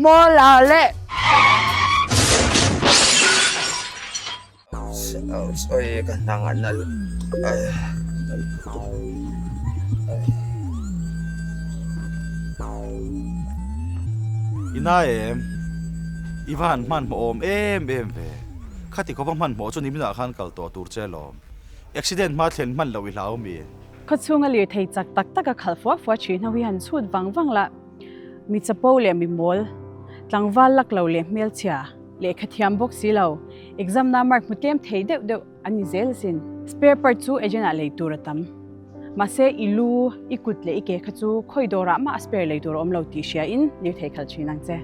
Mawla le. Oi ka hnang a nal I nai em? I va han hmanhmawh awm em em ve. Khati khawpa hmanhmawh chu niminah khan kal tawh tur che lawm. Accident hma thlen hman loh i hlau mi? Khawchhunga lirthei chak tak tak a khalh fua fua thin ho hi han chhut vang vang la. Mi chapo leh mi mawl, tlangval lak lo leh hmelchhia, lehkha thiam bawk si lo, exam na mark hmu tlem thei deuh deuh an ni zel asin. Spare part chu agent ah lei tur a tam. Mahse i lu, i kut leh i ke kha chu khawi dawrah mah a spare lei tur a awm lo tih hria in lirthei khalh thin ang che.